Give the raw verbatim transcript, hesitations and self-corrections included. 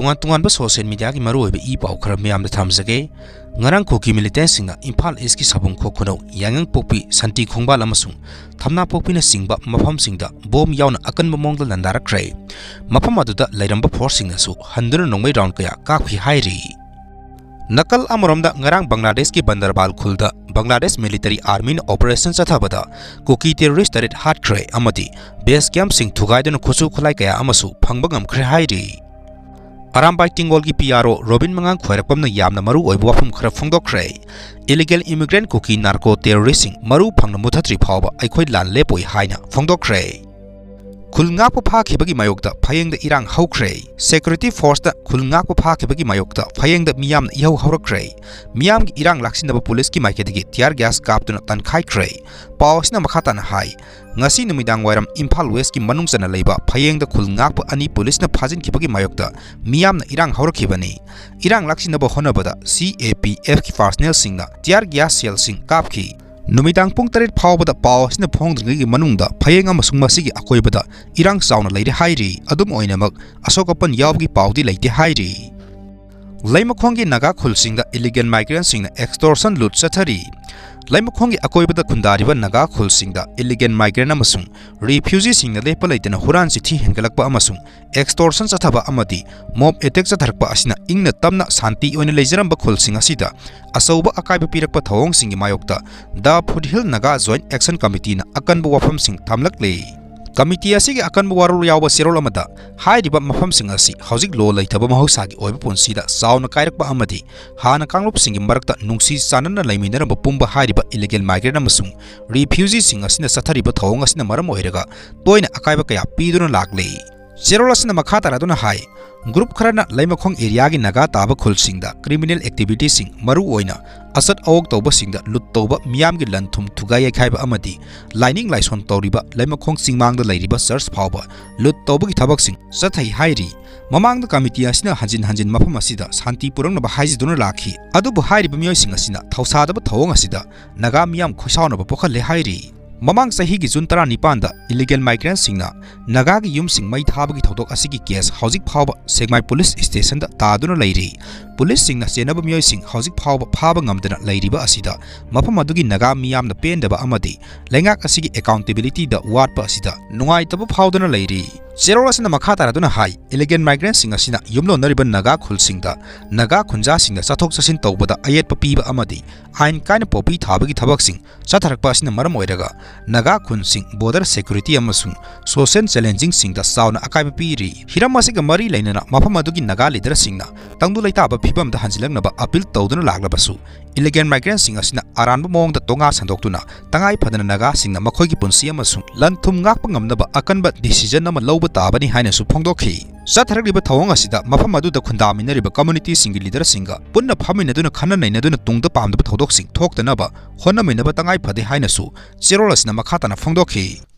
ꯇꯣꯉꯥꯟ ꯇꯣꯉꯥꯟꯕ social mediaꯒꯤ ꯃꯔꯨꯑꯣꯏꯕ ꯏ ꯄꯥꯎ ꯈꯔ ꯃꯤꯌꯥꯝꯗ ꯊꯝꯖꯒꯦ꯫ ꯉꯔꯥꯡ ꯀꯨꯀꯤ militantꯁꯤꯡꯅ ꯏꯝꯐꯥꯜ Eastꯀꯤ ꯁꯥꯕꯨꯡ ꯈꯣꯛ ꯈꯨꯅꯧ, ꯌꯥꯏꯉꯪꯄꯣꯛꯄꯤ, ꯁꯥꯟꯇꯤ ꯈꯣꯡꯕꯥꯜ ꯑꯃꯁꯨꯡ ꯊꯝꯅꯥꯄꯣꯛꯄꯤꯅꯆꯤꯡꯕ ꯃꯐꯝꯁꯤꯡꯗ ꯕꯣꯝ ꯌꯥꯎꯅ ꯑꯀꯟꯕ ꯃꯑꯣꯡꯗ ꯂꯥꯟꯗꯥꯔꯛꯈ꯭ꯔꯦ꯫ ꯃꯐꯝ ꯑꯗꯨꯗ ꯂꯩꯔꯝꯕ forceꯁꯤꯡꯅꯁꯨ ꯍꯟꯗꯨꯅ ꯅꯣꯡꯃꯩ round ꯀꯌꯥ ꯀꯥꯞꯈꯤ ꯍꯥꯏꯔꯤ꯫ ꯅꯥꯀꯜ ꯑꯃꯔꯣꯝꯗ ꯉꯔꯥꯡ ꯕꯪꯒ꯭ꯂꯥꯗꯦꯁꯀꯤ ꯕꯟꯗꯔꯕꯥꯜ ꯈꯨꯜꯗ ꯕꯪꯒ꯭ꯂꯥꯗꯦꯁ military armyꯅ operation ꯆꯠꯊꯕꯗ ꯀꯨꯀꯤ terrorist ꯇꯔꯦꯠ ꯍꯥꯠꯈ꯭ꯔꯦ ꯑꯃꯗꯤ base campꯁꯤꯡ ꯊꯨꯒꯥꯏꯗꯨꯅ ꯈꯨꯠꯁꯨ ꯈꯨꯠꯂꯥꯏ ꯀꯌꯥ ꯑꯃꯁꯨ ꯐꯪꯕ ꯉꯝꯈ꯭ꯔꯦ ꯍꯥꯏꯔꯤ꯫ ꯑꯔꯥꯝꯕꯥꯏ ꯇꯤꯡꯒꯣꯜꯒꯤ P R O ꯔꯣꯕꯤꯟ ꯃꯉꯥꯡ ꯈ꯭ꯋꯥꯏꯔꯥꯛꯄꯝꯅ ꯌꯥꯝꯅ ꯃꯔꯨ ꯑꯣꯏꯕ ꯋꯥꯐꯝ ꯈꯔ ꯐꯣꯡꯗꯣꯛꯈ꯭ꯔꯦ꯫ Illegal immigrant ꯀꯨꯀꯤ narco terroristꯁꯤꯡ ꯃꯔꯨ ꯐꯪꯅ ꯃꯨꯊꯠꯇ꯭ꯔꯤ ꯐꯥꯎꯕ ꯑꯩꯈꯣꯏ ꯂꯥꯟ ꯂꯦꯞꯄꯣꯏ ꯍꯥꯏꯅ ꯐꯣꯡꯗꯣꯛꯈ꯭ꯔꯦ꯫ ꯈꯨꯜ ꯉꯥꯛꯄ ꯐꯥꯈꯤꯕꯒꯤ ꯃꯥꯌꯣꯛꯇ ꯐꯌꯦꯡꯗ ꯏꯔꯥꯡ ꯍꯧꯈ꯭ꯔꯦ꯫ Security forceꯇ ꯈꯨꯜ ꯉꯥꯛꯄ ꯐꯥꯈꯤꯕꯒꯤ ꯃꯥꯌꯣꯛꯇ ꯐꯌꯦꯡꯗ ꯃꯤꯌꯥꯝꯅ ꯏꯍꯧ ꯍꯧꯔꯛꯈ꯭ꯔꯦ꯫ ꯃꯤꯌꯥꯝꯒꯤ ꯏꯔꯥꯡ ꯂꯥꯛꯁꯤꯟꯅꯕ ꯄꯨꯂꯤꯁꯀꯤ ꯃꯥꯏꯀꯩꯗꯒꯤ tear gas ꯀꯥꯞꯇꯨꯅ ꯇꯥꯟꯈꯥꯏꯈ꯭ꯔꯦ꯫ ꯄꯥꯎ ꯑꯁꯤꯅ ꯃꯈꯥ ꯇꯥꯅ ꯍꯥꯏ, ꯉꯁꯤ ꯅꯨꯃꯤꯗꯥꯡ ꯋꯥꯏꯔꯝ ꯏꯝꯐꯥꯜ Westꯀꯤ ꯃꯅꯨꯡ ꯆꯟꯅ ꯂꯩꯕ ꯐꯌꯦꯡꯗ ꯈꯨꯜ ꯉꯥꯛꯄ ꯑꯅꯤ ꯄꯨꯂꯤꯁꯅ ꯐꯥꯖꯤꯟꯈꯤꯕꯒꯤ ꯃꯥꯌꯣꯛꯇ ꯃꯤꯌꯥꯝꯅ ꯏꯔꯥꯡ ꯍꯧꯔꯛꯈꯤꯕꯅꯤ꯫ ꯏꯔꯥꯡ ꯂꯥꯛꯁꯤꯟꯅꯕ ꯍꯣꯠꯅꯕꯗ C A P Fꯀꯤ personnelꯁꯤꯡꯅ tear gas shellꯁꯤꯡ ꯀꯥꯞꯈꯤ꯫ ꯅꯨꯃꯤꯗꯥꯡ ꯄꯨꯡ ꯇꯔꯦꯠ ꯐꯥꯎꯕꯗ ꯄꯥꯎ ꯑꯁꯤꯅ ꯐꯣꯡꯗ꯭ꯔꯤꯉꯩꯒꯤ ꯃꯅꯨꯡꯗ ꯐꯌꯦꯡ ꯑꯃꯁꯨꯡ ꯃꯁꯤꯒꯤ ꯑꯀꯣꯏꯕꯗ ꯏꯔꯥꯡ ꯆꯥꯎꯅ ꯂꯩꯔꯦ ꯍꯥꯏꯔꯤ꯫ ꯑꯗꯨꯝ ꯑꯣꯏꯅꯃꯛ, ꯑꯁꯣꯛ ꯑꯄꯟ ꯌꯥꯎꯕꯒꯤ ꯄꯥꯎꯗꯤ ꯂꯩꯇꯦ ꯍꯥꯏꯔꯤ꯫ ꯂꯩꯃꯈꯣꯡꯒꯤ ꯅꯥꯒꯥ ꯈꯨꯜꯁꯤꯡꯗ illegal migrantꯁꯤꯡꯅ extortion loot ꯆꯠꯊꯔꯤ꯫ ꯂꯩꯃꯈꯣꯡꯒꯤ ꯑꯀꯣꯏꯕꯗ ꯈꯨꯟꯗꯥꯔꯤꯕ ꯅꯥꯒꯥ ꯈꯨꯜꯁꯤꯡꯗ illegal migrant ꯑꯃꯁꯨꯡ refugeeꯁꯤꯡꯅ ꯂꯦꯞꯄ ꯂꯩꯇꯅ ꯍꯨꯔꯥꯟ ꯆꯤꯊꯤ ꯍꯦꯟꯒꯠꯂꯛꯄ ꯑꯃꯁꯨꯡ extortion ꯆꯠꯊꯕ ꯑꯃꯗꯤ mob attack ꯆꯠꯊꯔꯛꯄ ꯑꯁꯤꯅ ꯏꯪꯅ ꯇꯞꯅ ꯁꯥꯟꯇꯤ ꯑꯣꯏꯅ ꯂꯩꯖꯔꯝꯕ ꯈꯨꯜꯁꯤꯡ ꯑꯁꯤꯗ ꯑꯆꯧꯕ ꯑꯀꯥꯏꯕ ꯄꯤꯔꯛꯄ ꯊꯧꯑꯣꯡꯁꯤꯡꯒꯤ ꯃꯥꯌꯣꯛꯇ The Foothill Naga Joint Action Committeeꯅ ꯑꯀꯟꯕ ꯋꯥꯐꯝꯁꯤꯡ ꯊꯝꯂꯛꯂꯤ꯫ Committee ꯑꯁꯤꯒꯤ ꯑꯀꯟꯕ ꯋꯥꯔꯣꯜ ꯌꯥꯎꯕ ꯆꯦꯔꯣꯜ ꯑꯃꯗ ꯍꯥꯏꯔꯤꯕ ꯃꯐꯝꯁꯤꯡ ꯑꯁꯤ ꯍꯧꯖꯤꯛ law ꯂꯩꯇꯕ ꯃꯍꯧꯁꯥꯒꯤ ꯑꯣꯏꯕ ꯄꯨꯟꯁꯤꯗ ꯆꯥꯎꯅ ꯀꯥꯏꯔꯛꯄ ꯑꯃꯗꯤ ꯍꯥꯟꯅ ꯀꯥꯡꯂꯨꯞꯁꯤꯡꯒꯤ ꯃꯔꯛꯇ ꯅꯨꯡꯁꯤ ꯆꯥꯟꯅꯅ ꯂꯩꯃꯤꯟꯅꯔꯝꯕ ꯄꯨꯝꯕ ꯍꯥꯏꯔꯤꯕ illegal migrant ꯑꯃꯁꯨꯡ refugeeꯁꯤꯡ ꯑꯁꯤꯅ ꯆꯠꯊꯔꯤꯕ ꯊꯧꯑꯣꯡ ꯑꯁꯤꯅ ꯃꯔꯝ ꯑꯣꯏꯔꯒ ꯇꯣꯏꯅ ꯑꯀꯥꯏꯕ ꯀꯌꯥ ꯄꯤꯗꯨꯅ ꯂꯥꯛꯂꯤ꯫ ꯆꯦꯔꯣꯜ ꯑꯁꯤꯅ ꯃꯈꯥ ꯇꯥꯔꯗꯨꯅ ꯍꯥꯏ, group ꯈꯔꯅ ꯂꯩꯃꯈꯣꯡ areaꯒꯤ ꯅꯥꯒꯥ ꯇꯥꯕ ꯈꯨꯜꯁꯤꯡꯗ criminal activityꯁꯤꯡ, ꯃꯔꯨꯑꯣꯏꯅ ꯑꯆꯠ ꯑꯋꯣꯛ ꯇꯧꯕꯁꯤꯡꯗ loot ꯇꯧꯕ, ꯃꯤꯌꯥꯝꯒꯤ ꯂꯟ ꯊꯨꯝ ꯊꯨꯒꯥꯏ ꯌꯩꯈꯥꯏꯕ ꯑꯃꯗꯤ ꯂꯥꯏꯅꯤꯡ ꯂꯥꯏꯁꯣꯟ ꯇꯧꯔꯤꯕ ꯂꯩꯃꯈꯣꯡ ꯆꯤꯡꯃꯥꯡꯗ ꯂꯩꯔꯤꯕ church ꯐꯥꯎꯕ loot ꯇꯧꯕꯒꯤ ꯊꯕꯛꯁꯤꯡ ꯆꯠꯊꯩ ꯍꯥꯏꯔꯤ꯫ ꯃꯃꯥꯡꯗ committee ꯑꯁꯤꯅ ꯍꯟꯖꯤꯟ ꯍꯟꯖꯤꯟ ꯃꯐꯝ ꯑꯁꯤꯗ ꯁꯥꯟꯇꯤ ꯄꯨꯔꯛꯅꯕ ꯍꯥꯏꯖꯗꯨꯅ ꯂꯥꯛꯈꯤ, ꯑꯗꯨꯕꯨ ꯍꯥꯏꯔꯤꯕ ꯃꯤꯑꯣꯏꯁꯤꯡ ꯑꯁꯤꯅ ꯊꯧꯁꯥꯗꯕ ꯊꯧꯑꯣꯡ ꯑꯁꯤꯗ ꯅꯥꯒꯥ ꯃꯤꯌꯥꯝ ꯈꯣꯏꯁꯥꯎꯅꯕ ꯄꯣꯛꯍꯜꯂꯦ ꯍꯥꯏꯔꯤ꯫ ꯃꯃꯥꯡ ꯆꯍꯤꯒꯤ ꯖꯨꯟ ꯇꯔꯥꯅꯤꯄꯥꯟꯗ illegal migrantꯁꯤꯡꯅ ꯅꯥꯒꯥꯒꯤ ꯌꯨꯝꯁꯤꯡ ꯃꯩ ꯊꯥꯕꯒꯤ ꯊꯧꯗꯣꯛ ꯑꯁꯤꯒꯤ case ꯍꯧꯖꯤꯛ ꯐꯥꯎꯕ ꯁꯦꯛꯃꯥꯏ police stationꯗ ꯇꯥꯗꯨꯅ ꯂꯩꯔꯤ꯫ Policeꯁꯤꯡꯅ ꯆꯦꯟꯅꯕ ꯃꯤꯑꯣꯏꯁꯤꯡ ꯍꯧꯖꯤꯛ ꯐꯥꯎꯕ ꯐꯥꯕ ꯉꯝꯗꯅ ꯂꯩꯔꯤꯕ ꯑꯁꯤꯗ ꯃꯐꯝ ꯑꯗꯨꯒꯤ ꯅꯥꯒꯥ ꯃꯤꯌꯥꯝꯅ ꯄꯦꯟꯗꯕ ꯑꯃꯗꯤ ꯂꯩꯉꯥꯛ ꯑꯁꯤꯒꯤ accountabilityꯗ ꯋꯥꯠꯄ ꯑꯁꯤꯗ ꯅꯨꯡꯉꯥꯏꯇꯕ ꯐꯥꯎꯗꯨꯅ ꯂꯩꯔꯤ꯫ ꯆꯦꯔꯣꯜ ꯑꯁꯤꯅ ꯃꯈꯥ ꯇꯥꯔꯗꯨꯅ ꯍꯥꯏ, illegal migrantꯁꯤꯡ ꯑꯁꯤꯅ ꯌꯨꯝꯂꯣꯟꯅꯔꯤꯕ ꯅꯥꯒꯥ ꯈꯨꯜꯁꯤꯡꯗ ꯅꯥꯒꯥ ꯈꯨꯟꯖꯥꯁꯤꯡꯗ ꯆꯠꯊꯣꯛ ꯆꯠꯁꯤꯟ ꯇꯧꯕꯗ ꯑꯌꯦꯠꯄ ꯄꯤꯕ ꯑꯃꯗꯤ ꯑꯥꯏꯟ ꯀꯥꯏꯅ ꯄꯣꯄꯤ ꯊꯥꯕꯒꯤ ꯊꯕꯛꯁꯤꯡ ꯆꯠꯊꯔꯛꯄ ꯑꯁꯤꯅ ꯃꯔꯝ ꯑꯣꯏꯔꯒ ꯅꯥꯒꯥ ꯈꯨꯟꯁꯤꯡ border security ꯑꯃꯁꯨꯡ social challengeꯁꯤꯡꯗ ꯆꯥꯎꯅ ꯑꯀꯥꯏꯕ ꯄꯤꯔꯤ꯫ ꯍꯤꯔꯝ ꯑꯁꯤꯒ ꯃꯔꯤ ꯂꯩꯅꯅ ꯃꯐꯝ ꯑꯗꯨꯒꯤ ꯅꯥꯒꯥ leaderꯁꯤꯡꯅ ꯇꯪꯗꯨ ꯂꯩꯇꯥꯕ ꯐꯤꯕꯝꯗ ꯍꯟꯖꯤꯜꯂꯛꯅꯕ appeal ꯇꯧꯗꯨꯅ ꯂꯥꯛꯂꯕꯁꯨ, illegal migrantꯁꯤꯡ ꯑꯁꯤꯅ ꯑꯔꯥꯟꯕ ꯃꯑꯣꯡꯗ ꯇꯣꯉꯥ ꯁꯟꯗꯣꯛꯇꯨꯅ ꯇꯉꯥꯏ ꯐꯗꯅ ꯅꯥꯒꯥꯁꯤꯡꯅ ꯃꯈꯣꯏꯒꯤ ꯄꯨꯟꯁꯤ ꯑꯃꯁꯨꯡ ꯂꯟ ꯊꯨꯝ ꯉꯥꯛꯄ ꯉꯝꯅꯕ ꯑꯀꯟꯕ decision ꯑꯃ ꯂꯧꯕ ꯇꯥꯕꯅꯤ ꯍꯥꯏꯅꯁꯨ ꯐꯣꯡꯗꯣꯛꯈꯤ꯫ ꯆꯠꯊꯔꯛꯂꯤꯕ ꯊꯧꯑꯣꯡ ꯑꯁꯤꯗ ꯃꯐꯝ ꯑꯗꯨꯗ ꯈꯨꯟꯗꯥꯃꯤꯟꯅꯔꯤꯕ communityꯁꯤꯡꯒꯤ leaderꯁꯤꯡꯒ ꯄꯨꯟꯅ ꯐꯝꯃꯤꯟꯅꯗꯨꯅ ꯈꯟꯅ ꯅꯩꯅꯗꯨꯅ ꯇꯨꯡꯗ ꯄꯥꯝꯗꯕ ꯊꯧꯗꯣꯛꯁꯤꯡ ꯊꯣꯛꯇꯅꯕ ꯍꯣꯠꯅꯃꯤꯟꯅꯕ ꯇꯉꯥꯏ ꯐꯗꯦ ꯍꯥꯏꯅꯁꯨ ꯆꯦꯔꯣꯜ ꯑꯁꯤꯅ ꯃꯈꯥ ꯇꯥꯅ ꯐꯣꯡꯗꯣꯛꯈꯤ꯫